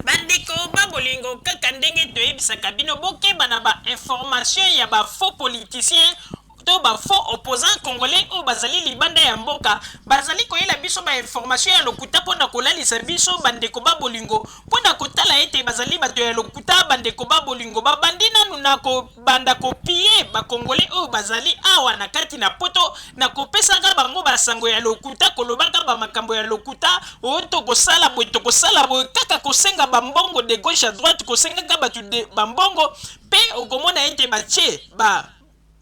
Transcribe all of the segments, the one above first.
Bandeko ba bolingo, kaka ndenge toyebisaka bino, bokeba na ba information ya ba faux politiciens to ba faux opposants congolais oyo bazali libanda ya mboka. Bazali koyela biso ba information ya lokuta mpo na kolalisa biso, bandeko ba bolingo, mpo na kotala ete bazali bato ya lokuta. Bandeko ba bolingo, babandi nanu na kobanda kopie ba congolais oyo bazali awa na kati na poto na kopesaka bango basango ya lokuta, kolobaka ba makambo ya lokuta: "O tokosala boye, tokosala boye", kaka kosenga bambongo de gauche à droite, kosengaka bato de bambongo. Mpe okomona ete batie ba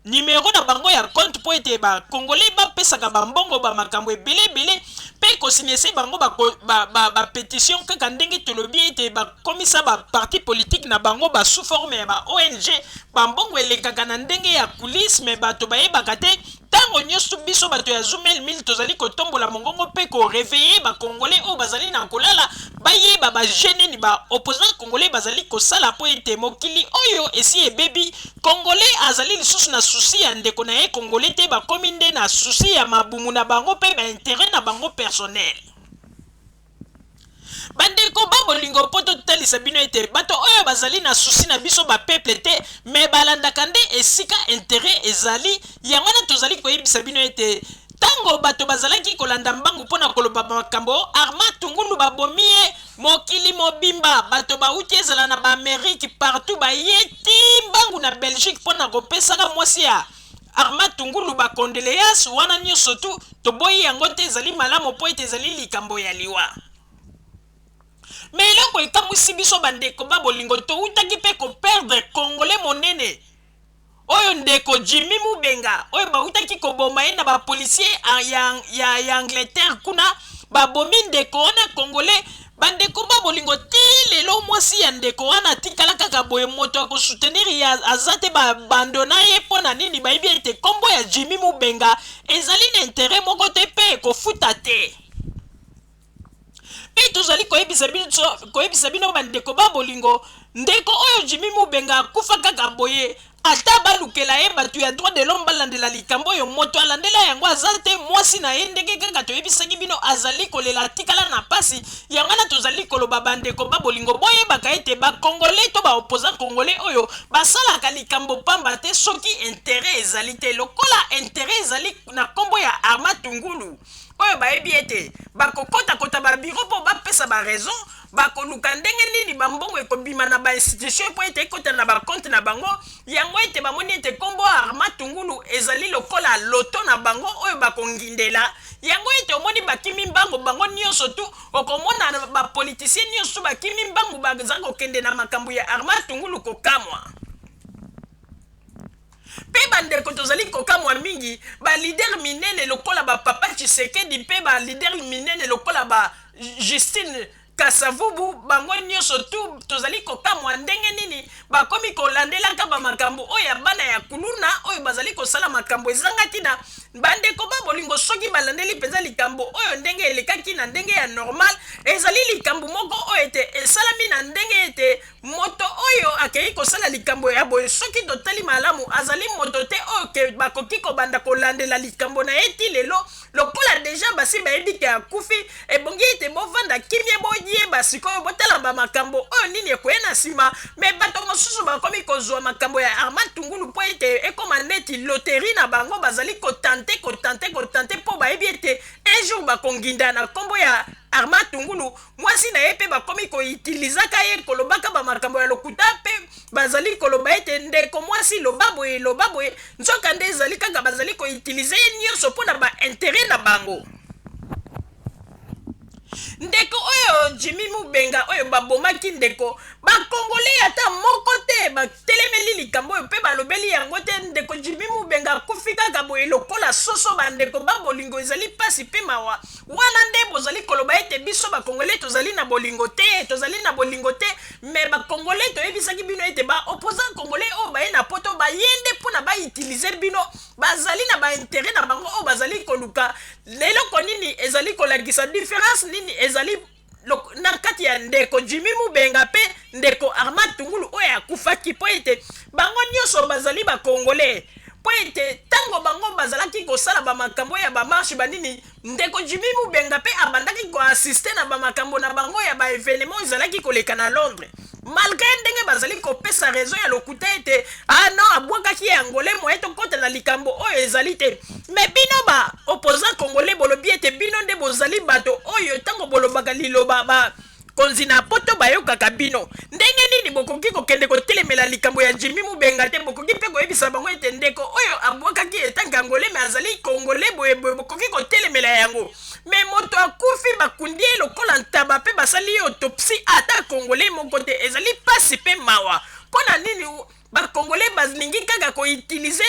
numero na bango ya compte mpo ete bacongolais bapesaka bambongo, bamakambo ebele ebele, mpe kosinese bango bapétition ba, ba kaka ndenge tolobi ete bakomisa baparti politique na bango ba sous forme ya ba ONG. Bambongo elekaka na ndenge ya coulisse, mais bato bayebaka te. Ntango nyonso biso bato ya Zumel 1000 tozali kotombola mongongo mpe koréveiller bacongolais oyo bazali na kolala, bayeba bajeu nini baopposant congolais bazali kosala, mpo ete mokili oyo esi ebebi. Congolais azali lisusu na souci ya ndeko na ye congolais te, bakomi nde na souci ya mabumu na bango mpe baintérêt na bango personnel. Bandeko ba bolingo, mpo totalisa bino ete bato oyo bazali na souci na biso bapeuple te, mais balandaka nde esika intérêt ezali. Yango wana tozali koyebisa bino ete ntango bato bazalaki kolanda mbangu mpo na koloba makambo Armand Tungulu babomi ye, mokili mobimba bato bauti, ezala na baAmérique, partout, baye ti mbangu na Belgique mpo na kopesaka mwasi ya Armand Tungulu bacondoléances. Wana nyonso tu toboyi yango te, ezali malamu mpo ete ezali likambo ya liwa. Mais eloko ekamwisi biso, bandeko ba bolingo, toutaki mpe koperdre congolais monene oyo, ndeko Jimmy Mubenga, oyo bautaki koboma ye na bapolicier ya Angleterre kuna. Babomi ndeko wana congolais. Bandeko ba bolingo, ti lelo mwasi ya ndeko wana atikala kaka boye, moto akosoutenir ye aza te, babandona ye. Mpo na nini? Bayebi ete nkombo ya Jimmy Mubenga ezali na intérêt moko te mpe ekofuta te. Mpe tozali koyebisa bino, bandeko ba bolingo, ndeko oyo Jimmy Mubenga akufa kaka boye, ata balukela ye bato ya droit de l'homme balandela likambo oyo, moto alandela yango aza te. Mwasi na ye, ndenge kaka toyebisaki bino, azali kolela, atikala na pasi. Yango wana tozali koloba, bandeko ba bolingo, boyebaka ete bacongolais to baopposant congolais oyo basalaka likambo pamba te soki intérêt ezali te. Lokola intérêt ezali na nkombo ya Armand Tungulu, oyo bayebi ete bakokotakota babureau mpo bapesa baraison, bakoluka ndenge nini bambongo ekobima na bainstitution mpo ete ekota na bacompte na bango. Yango ete bamoni ete nkombo Armand Tungulu ezali lokola loto na bango oyo bakongindela. Yango ete omoni bakimi mbango bango nyonso tu, okomona bapoliticien nyonso bakimi mbangu, baza kokende na makambo ya Armand Tungulu. Kokamwa mpe bandeko, tozali kokamwa mingi, baleader minene lokola bapapa Tshisekedi mpe baleader minene lokola ba Justine Kasavubu, bango nyonso tu tozali kokamwa ndenge nini bakomi kolandelaka bamakambo oyo ya bana ya kuluna oyo bazali kosala makambo ezanga ntina. Bandeko ba bolingo, soki balandeli mpenza likambo oyo ndenge elekaki na ndenge ya normal, ezali likambo moko oyo ete esalami na ndenge ete moto oyo akei kosala likambo ya boye, soki totali malamu, azali moto te oyo ke bakoki kobanda kolandela likambo na ye ti lelo. Lokola déjà basi bayebi ke akufi, ebongi ete bovanda kimia, boyeba sikoyo, botala bamakambo oyo nini ekoya na nsima. Mais bato mosusu bakomi kozwa makambo ya Armand Tungulu mpo ete ekóma neti loterie na bango. Bazali kotenter, kotenter, kotenter mpo bayebi ete un jour bakonginda na nkombo ya Armand Tungulu. Mwasi na ye mpe bakomi koutilisaka ye, kolobaka bamakambo ya lokuta, mpe bazali koloba ete ndeko mwasi loba boye, loba boye. Nzoka nde ezali kaka bazali koutiliser ye nyonso mpo na baintérêt na bango. Ndeko oyo Jimmy Mubenga oyo babomaki, ndeko bakongole ata moko te batelemeli likambo oyo mpe balobeli yango te. Ndeko Jimmy Mubenga akufi kaka boye lokola soso. Bandeko ba bolingo, ezali mpasi mpe mawa. Wana nde bozali koloba ete biso bakongole tozali na bolingo te, tozali na bolingo te. Mais bakongole, toyebisaki bino ete baopposant congolais oyo baye na poto, baye nde mpona bautiliser bino, bazali na baintérêt na bango oyo bazali koluka. Eloko nini ezali kolakisa différence nini ezali na kati ya ndeko Jimmy Mubenga mpe ndeko Armand Tungulu oyo akufaki? Mpo ete bango nyonso bazali bakongolais. Mpo ete ntango bango bazalaki kosala bamakambo ya bamarche banini, ndeko Jimmy Mubenga mpe abandaki koassiste na bamakambo na bango ya baévénement ezalaki koleka na Londres. Malgré ndenge bazali kopesa raison ya lokuta ete ah non, abwakaki ye Angolais, moye tokɔta na likambo oyo ezali te. Mais bino ba opposant congolais, bolobi ete bino nde bozali bato oyo ntango bolobaka liloba, ba konzi na Poto bayokaka bino. Ndenge nini bokoki kokende kotelemela likambo ya Jimmy Mubenga te? Bokoki mpe koyebisa bango ete ndeko oyo abwakaki etanke Angolais, mais azali Congolais boyeboye, bokoki kotelemela yango. Mais moto akufi, bakundi ye lokola ntaba mpe basali ye autopsie, ata Congolais moko te. Ezali mpasi mpe mawa. Mpo na nini Bacongolais balingi kaka koutiliser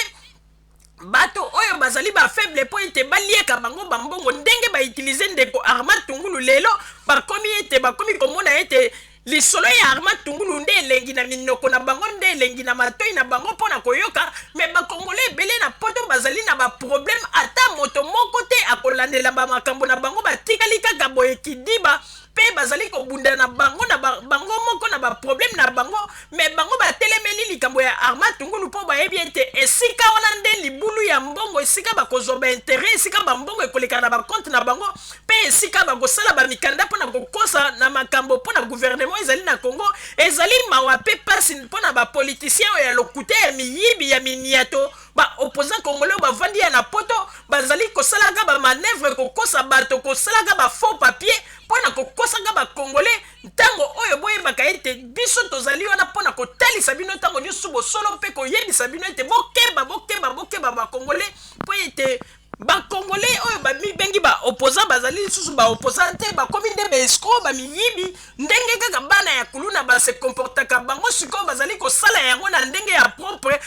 bato oyo bazali bafaible mpo ete baliaka bango bambongo, ndenge bautiliser ndeko Armand Tungulu? Lelo bakomi ete bakomi komona ete lisolo ya Armand Tungulu nde elengi na minoko na bango, nde elengi na matoi na bango mpo na koyoka. Mais Bakongole ebele na Poto bazali na baproblème, ata moto moko te akolandela bamakambo na bango. Batikali kaka boye kidiba mpe bazali kobunda na bango na bango moko na baproblème na bango. Mais bango batelemeli likambo ya Armand Tungulu mpo bayebi ete esika wana nde libulu ya mbongo, esika bakozwa baintérêt, esika bambongo ekoleka na bacompte na bango mpe esika bakosala bamikanda mpona kokosa na makambo mpo na gouvernement ezali na Congo. Ezali mawa mpe mpasi mpo na bapoliticien oyo ya lokuta, ya miyibi, ya miniato. Baopposant congolais oyo bavandi ya na Poto bazali kosalaka bamanœuvre, kokosa bato, kosalaka bafaux papier mpo na kokosaka Bacongolais. Ntango oyo boyebaka ete biso tozali wana mpo na kotalisa bino ntango nyonso bosolo mpe koyebisa bino ete bokeba, bokeba, bokeba Bacongolais, mpo ete Bacongolais oyo bamibengi baopposant bazali lisusu baopposant te, bakomi nde baescroc, bamiyibi. Ndenge kaka bana ya kuluna base comportaka, bango sikoyo bazali kosala yango na ndenge ya propre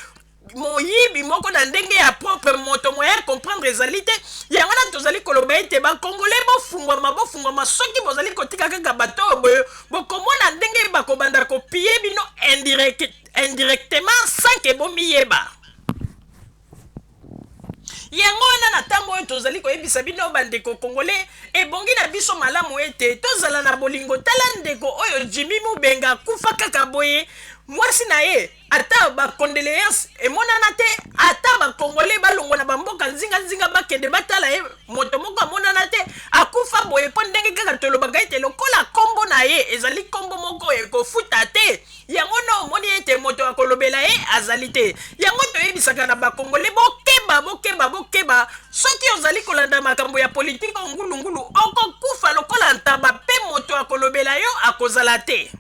moyibi moko, na ndenge ya propre, moto moyen comprendre ezali te. Yango wana tozali koloba ete Bakongole bofungwama, bofungwama. Soki bozali kotika kaka bato oyo boye, bokomona ndenge bakobanda kopiller bino indirectement sans que bomiyeba. Yango wana na ntango oyo tozali koyebisa bino, bandeko Congolais, ebongi na biso malamu ete tozala na bolingo. Tala ndeko oyo Jimmy Mubenga akufa kaka boye, mwasi na ye, ata bacondoléance emonana te, ata Bakongole balongwa na bamboka nzinganzinga bakende batala ye, moto moko amonana te. Akufa boye mpo ndenge kaka tolobaka ete lokola nkombo na ye ezali nkombo moko ekofuta te, yango no omoni ete moto akolobela ye azali te. Yango toyebisaka na Bakongole: bokeba, bokeba, bokeba. Soki ozali kolanda makambo ya politike ngulungulu, okokufa lokola ntaba mpe moto akolobela yo akozala te.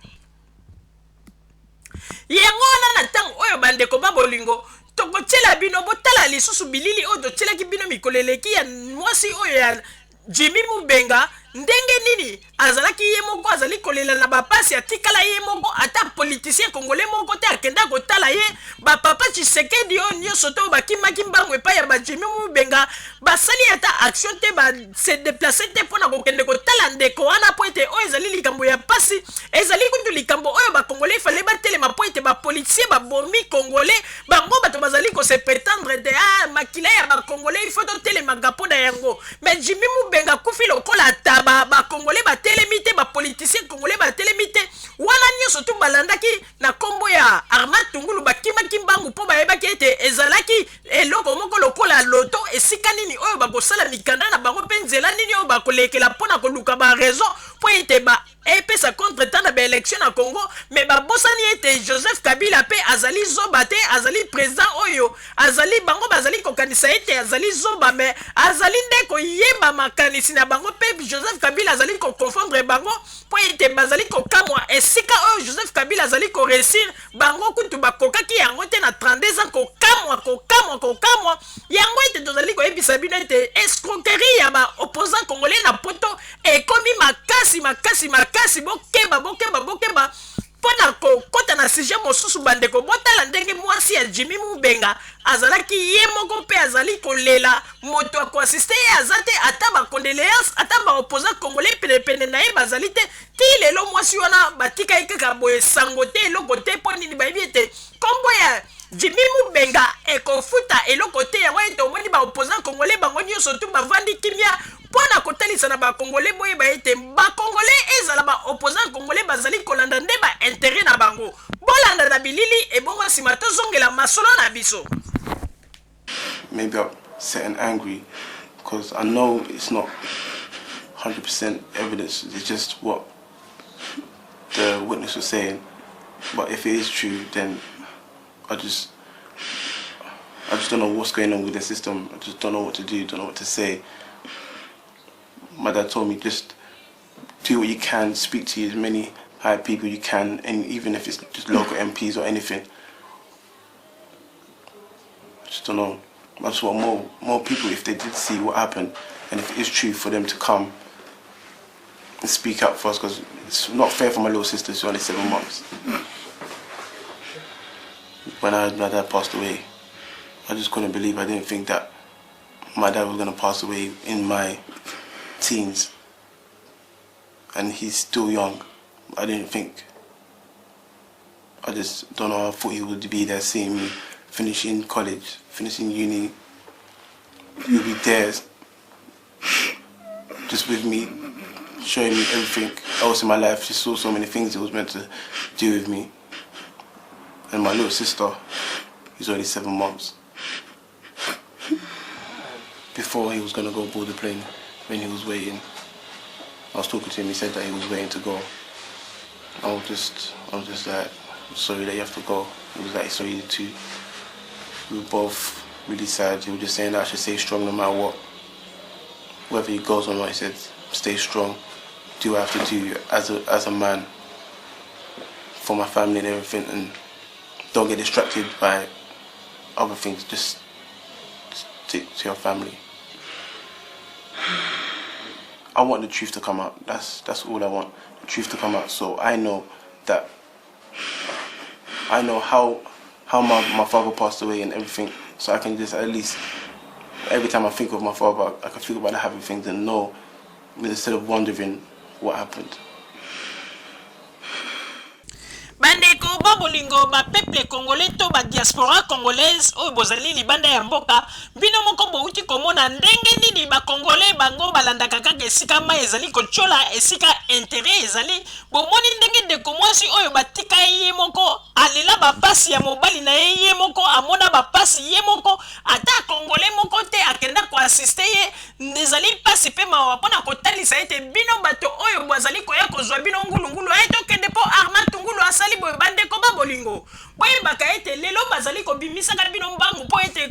Yango wana na ntango oyo, bandeko ba bolingo, tokotiela bino, botala lisusu bilili oyo totielaki bino mikolo eleki ya mwasi oyo ya Jimmy Mubenga, ndenge nini azalaki ye moko, azali kolela na bapasi, atikala ye moko, ata politicien congolais moko te akenda kotala ye. Bapapa Tshisekedi oyo nyonso to bakimaki mbango epai ya baJimmy Mubenga, basali ata action te, base déplacer te mpona kokende kotala ndeko wana, mpo ete oyo ezali likambo ya pasi. Ezali kutu likambo oyo Bakongolais fallait batelema, mpo ete bapoliticien babomi Congolais. Bango bato bazali kose prétendre te: ah, makila ya Bakongolais, il faut totelemaka mpo na yango. Mais Jimmy Mubenga akufi lokola taba, Bakongolais batelemi te, bapoliticien congolais batelemi te. Wana nyonso tu balandaki na nkombo ya Armand Tungulu, bakimaki mbangu mpo bayebaki ete ezalaki eloko moko lokola loto, esika nini oyo bakosala mikanda na bango mpe nzela nini oyo bakolekela mpona koluka baraison mpo ete ba epesa contretemps na baélection na Congo. Mais babosani ete Joseph Kabila mpe azali zoba te, azali président oyo azali, bango bazali kokanisa ete azali zoba, mais azali nde koyeba makanisi na bango. Mpe Joseph Kabila azali koconfondre bango mpo ete bazali kokamwa esika oyo Joseph Kabila azali koréussir, bango kutu bakokaki yango te na 32 ans. Kokamwa, kokamwa, kokamwa. Yango ete tozali koyebisa bino ete escroquerie ya baopposant congolais na Poto ekomi makasi, makasi, makasi. Bokeba, bokeba, bokeba. Mpo na kokɔta na sujet mosusu, bandeko, botala ndenge mwasi ya Jimmy Mubenga azalaki ye moko mpe azali kolela, moto akoassister ye aza te, ata bacondoléance, ata baopposant congolais penepene na ye bazali te. Ti lelo mwasi wana batika ye kaka boye, sango te, eloko te. Mpo nini? Bayebi ete nkombo ya Jimmy Mubenga ekofuta eloko te. Yango ete omoni baopposant congolais bango nyonso tu bavandi kimia mpo na kotalisa na Bakongolais: boyeba ete Bakongolais, ezala baopposant congolais, bazali kolanda nde baintérêt na bango. Bolanda na bilili, ebongo nsima tozongela masolo na biso. maybe upset and angry because I know it's not 100% evidence, it's just what the witness was saying. But if it is true, then I just don't know what's going on with the system. I just don't know what to do, don't know what to say. My dad told me just do what you can, speak to as many high people you can, and even if it's just local MPs or anything. I just don't know. I just want more people, if they did see what happened, and if it is true, for them to come and speak up for us, because it's not fair for my little sister who's only 7 months. When my dad passed away, I just couldn't believe. I didn't think that my dad was going to pass away in my teens, and he's still young. I didn't think. I just don't know. I thought he would be there seeing me finishing college, finishing uni. He'll be there just with me, showing me everything else in my life. She saw so many things he was meant to do with me. And my little sister, who's only 7 months. Before he was going to go board the plane, when he was waiting, I was talking to him, he said that he was waiting to go. I was just like, sorry that you have to go. He was like, sorry too. We were both really sad. He was just saying that I should stay strong no matter what. Whether he goes or not, he said, stay strong. Do what I have to do as a man for my family and everything, and don't get distracted by other things. Just stick to your family. I want the truth to come out. That's all I want. The truth to come out, so I know that I know how my father passed away and everything, so I can just at least every time I think of my father, I can think about the happy things and know, instead of wondering what happened. Bandeko ba bolingo ba peuple congolais to ba diaspora congolaise oyo bozali libanda ya mboka, bino moko bouti komona ndenge nini ba congolais bango balandaka kaka esika mai ezali kotiola, esika intérêt ezali. Bomoni ndenge ndeko mwasi oyo batika ye moko alela bapasi ya mobali na ye, ye moko amona bapasi ye moko, ata congolais moko te akenda koassiste ye. Ezali pasi pe mawa mpona kotalisa ete bino bato oyo bazali koya kozwa bino ngulungulu, aye tokende mpo Armand Tungulu asali boye. Bandeko ba bolingo, boyebaka ete lelo bazali kobimisaka bino mbangu mpo ete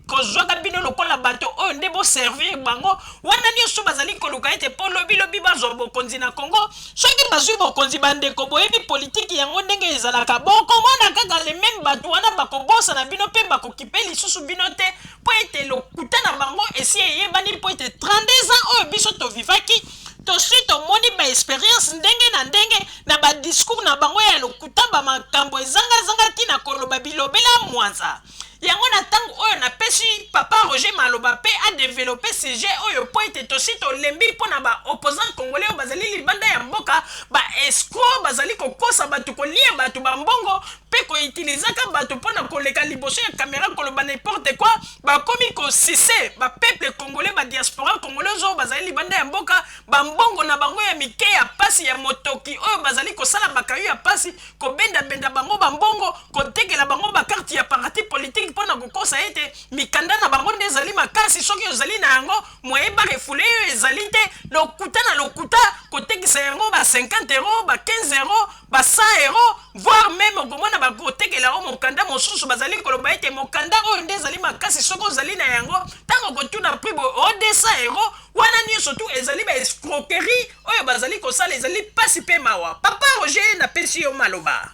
kozwaka bino lokola bato oyo nde boservir bango. Wana nyonso bazali koluka ete mpo lobilobi bazwa bokonzi na Congo. Soki bazwi bokonzi, bandeko, boyebi politiki yango ndenge ezalaka. Bokomona kaka le même bato wana bakobosana bino mpe bakokipe lisusu bino te, mpo ete lokuta na bango esi eyebani, mpo ete 32 ans oyo biso tovivaki, tosi tomoni ba expérience ndenge na ndenge na ba discours na bango ya lokuta, ba makambo ezangazanga ntina koloba bilobela mwanza. Yango na ntango oyo napesi papa Roger maloba mpe adévelopper sujet oyo, mpo ete tosi tolembi mpo na baopposant congolais oyo bazali libanda ya mboka, baescroc bazali kokosa bato, kolia bato bambongo mpe koutilisaka bato mpona koleka liboso ya kamera koloba n'importe quoi. Bakomi kosise bapeuple congolais, badiaspora congolais oyo bazali libanda ya mboka, bambongo na bango ya mike ya pasi ya motoki oyo bazali kosala bakayu ya pasi, kobendabenda bango bambongo, kotekela bango bakarte ya parti politique mpona kokosa ete mikanda na bango nde ezali makasi. Soki ozali na yango, moye barefouler oyo ezali te. Lokuta na lokuta, kotekisa yango ba 50 euro, ba 15 euro, ba 100 euro, voire même okomona bakotekela yango mokanda mosusu, bazali koloba ete mokanda oyo nde ezali makasi. Soki ozali na yango, ntango kotuna prix boye o 200 euro. Wana nyonso tu ezali baescroquerie oyo bazali kosala, ezali pasi mpe mawa. Papa Roger, napesi yo maloba.